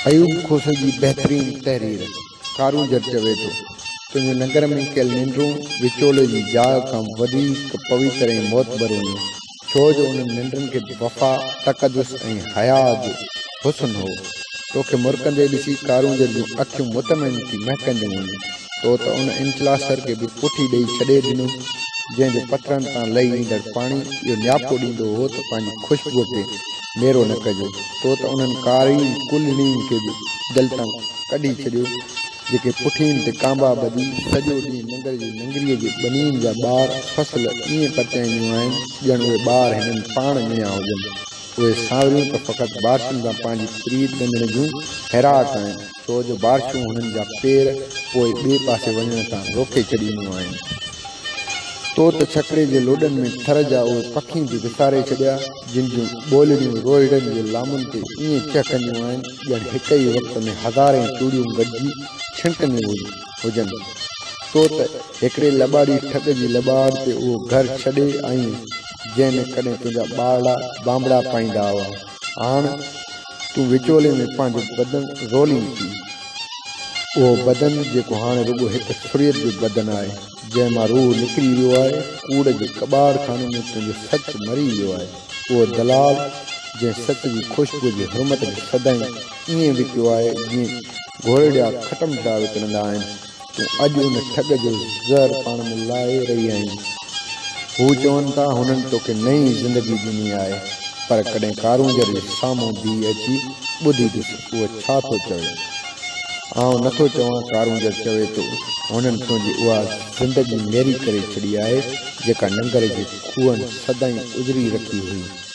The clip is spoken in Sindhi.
ايوب کوسي جي بهترين تحرير، ڪارونجهر چوي ٿو، تنهنجي ننگر ۾ ڪيل ننڊون وچولي جي جاء کان وڌيڪ پويتر ۽ معتبر هيون، ڇو جو انهن ننڊن کي وفا، تقدس ۽ حياء جو حسن هو. توکي مرڪندي ڏسي ڪارونجهر جون اکيون مطمئن ٿي مهڪنديون هيون. تو ته ان انچلاسر کي به پٺي ڏيئي ڇڏي ڏنو، جنهن جو پٿرن تان لهي ايندڙ پاڻي اهو نياپو ڏيندو هو ته پنهنجي خوشبوء کي ميرو نه ڪجو. تو ته انهن ڪارين ڪلهڙين کي به دل تان ڪڍي ڇڏيو، جيڪي پٺين تي ڪانبا ٻڌي سڄو ڏينهن ننگر جي ننگريء جي ٻنين جا ٻار فصل ائين پرچائينديون آهن، ڄڻ اهي ٻار هنن پاڻ ڄڻيا هجن. اهي سانوريون ته فقط بارشن سان پنهنجي پريت ڳنڍڻ جون هيراڪ آهن، ڇو جو بارشون هنن جا پير پوء ٻئي پاسي وڃڻ کان روڪي ڇڏينديون آهن. تو ته ڇڪڙي جي لوڏن ۾ ٿر جا اهي پکي به وساري ڇڏيا، جن جون ٻولڙيون روهيڙن جي لامن تي ائين چهڪنديون آهن، ڄڻ هڪ ئي وقت ۾ هزارين چوڙيون گڏجي ڇڻڪنديون هجن. تو ته هڪڙي لٻاڙي ٺڳ جي لٻاڙ تي اهو گهر ڇڏي آئين، جنهن ۾ ڪڏهن تنهنجا ٻارڙا بانبڙا پائيندا هئا. هاڻ تون وچولي ۾ پنهنجو بدن رولين ٿي. اهو بدن جيڪو هاڻي رڳو هڪ سريت جو بدن آهي، جنهن مان روح نڪري ويو آهي، ڪوڙ جي ڪٻاڙ خاني ۾ تنهنجو سچ مري ويو آهي. اهو دلال جنهن سچ جي خوشبوء جي حرمت کي سدائين ائين وڪيو آهي، جيئن گهورڙيا کٽمٺڙا وڪڻندا آهن. تون اڄ ان ٺڳ جو زهر پاڻ ۾ لاهي رهي آهين. هو چون ٿا هنن توکي نئين زندگي ڏني آهي، پر ڪڏهن ڪارونجهر جي سامهون بيهي اچي ٻڌي ڏس اهو ڇا ٿو چوي. آئون نٿو چوان ڪارونجهر چوي ٿو، هنن تنهنجي اها زندگي ميري ڪري ڇڏي آهي، جيڪا ننگر جي کوهن سدائين اجري رکي هئي.